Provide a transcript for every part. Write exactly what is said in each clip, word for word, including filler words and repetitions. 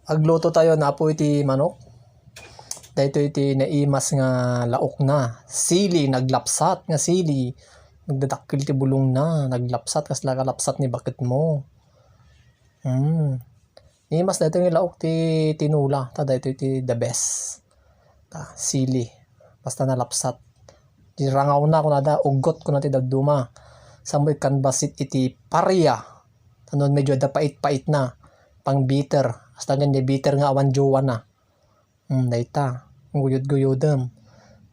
Agluto tayo, napo iti manok. Daytoy iti naimas nga laokna. Sili, naglapsat nga sili. Nagdadakkel ti bulongna, naglapsat, kasla kalapsat ni baketmo. Hmm. Naimas daytoy nga laok ti tinola, ta daytoy ti the best. Ta, sili. Basta nalapsat. Di rangawna, kunada, uggot, kuna ti dadduma. Samo ikkan bassit iti paria. Tapno medyo adda pait-paitna. Pang bitter. Basta diay bitter nga awan jowana. Hmm, dayta. Guyod-guyodem.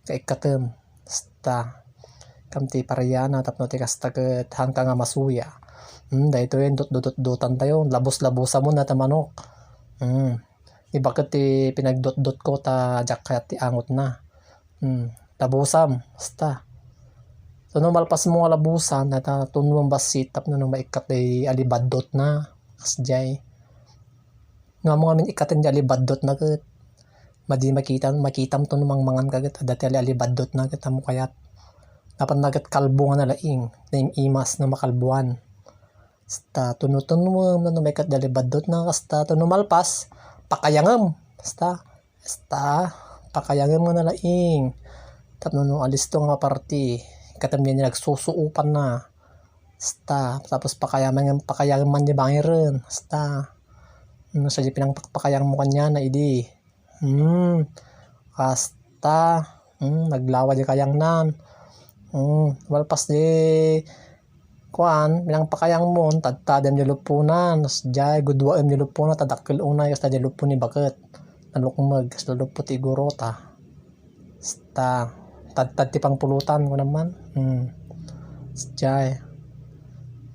Kaikkatem. Basta. Kam ti pariana, tapno ti kasta ket haanka nga masuya. Hmm, daytoy, dutdutdutdotan tayo. Labos-labosam ta manok. Hmm. Ibaket ti pinagdutdotko ta diak kayat ti angotna. Hmm. Labosam. Basta. So, no malpasmo nga labosan, dayta tunnuem bassit, tapno no maikkat ti alibaddotna. Kasdiay. Nga mo ngamin ikkaten ti alibaddotna ket madi makita, makitam to no mangmanganka ket adda ti ali-, alibaddotna ket ammo kayat. Napatna ket kalbo nga nalaing, naim-imas no makalboan. Basta tuno-tunoem no maikkat ti alibaddotna, basta no malpas, pakayangem. Basta, basta, pakayangem nga nalaing. Tapno no alisto nga parti, ikkatem diay nagsusuopanna. Basta, tapos pakayamangem, pakayangem man diay bangiren. Basta, no sadiay pinangpakpakayangmo kaniana idi. Hmm. Basta, hmm, naglawa diay kayangnan. Hmm, malpas diay kuan, pinangpakayangmo, tadtadem diay lupponan, sadiay, gudwaem diay luppona, ta dakkel unay, kasla diay luppo ni baket. Nalukmeg, kasla luppo ti igurota. Basta, tadtad ti pangpulutan, kunam man. Hmm. Sadiay.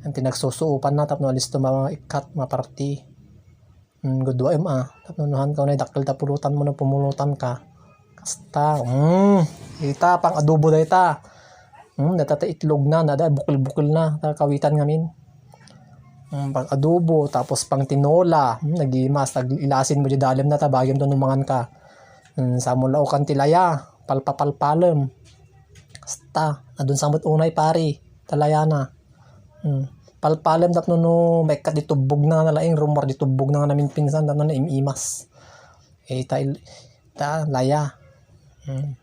Yan ti nagsusuopanna, tapno alisto maikkat, maparti. Hmm, gudwaem, ah. Tapno no haanka unay dakkel ta pulutanmo no pumulutanka. Kasta, hmm. Ita, pang-adobo dayta. Hmm, dayta ti itlogna, nada, bukel-bukelna, ta kawitan ngamin. Hmm, pang-adobo, tapos pang-tinola. Hmm, nagimas, tag-, ilasinmo diay dalemna, ta bagiam to no manganka. Hmm, samo laokan ti laya, palpapalpalem. Kasta, adun sa met unay pari, ta layana. Hmm. Palpalem tapno no maikkat di tubbogna nga nalaing, rummuar di tubbogna nga naminpinsan, tapno naim-imas. Eh, ta il-, ta laya. Hmm.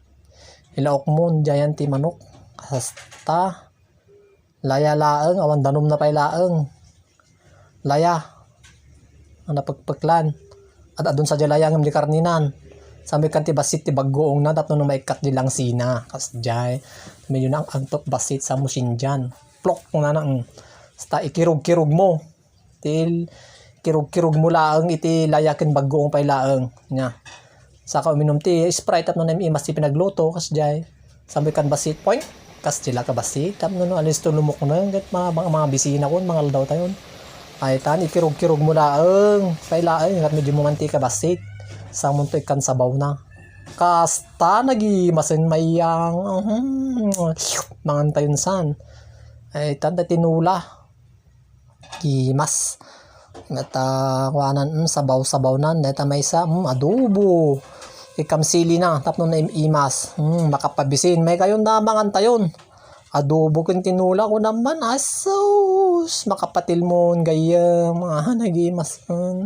Ilaokmo, diayan ti manok. Kasta, laya laeng, awan danumna pay laeng. Laya. Ang napekpeklan. Ad-adun sadiay laya ngem di karninan. Samo ikkan ti bassit ti baggoongna tapno no maikkat di langsina. Kasdiay. Medyo naang-agto bassit samo sindian. Plok, kunana, mm. Basta ikirog-kirogmo. Ti kirog-kirogmo laeng iti laya ken baggoong pay laeng. Nya. Saka uminum ti Sprite tapno naim-imas ti pinagluto, kasdiay. Samo ikkan bassit, poing! Kasdiay la ka bassit, tapno no alisto lumukneng, ket mga, mga, mga bisinakon, mga aldawtayon. Ay, tan, ikirog-kirogmo laeng, pay laeng, ket medyo mamantika bassit. Samonto ikkan sabawna. Kasta, nagimasen, mayang. Mhm. Mangantayon san. Ay, tan, ta tinola. Gimas. Dayta, kuanan, mm, sabaw-sabawnan. Dayta maysa, mm, adobo. Ikkan silina, tapno naim-imas. Mm, makapabisin. Maykayon da mangantayon. Adobo ken tinola, kunam man. Asus, makapatilmon, gayyem. Ah, nagimas. Mm.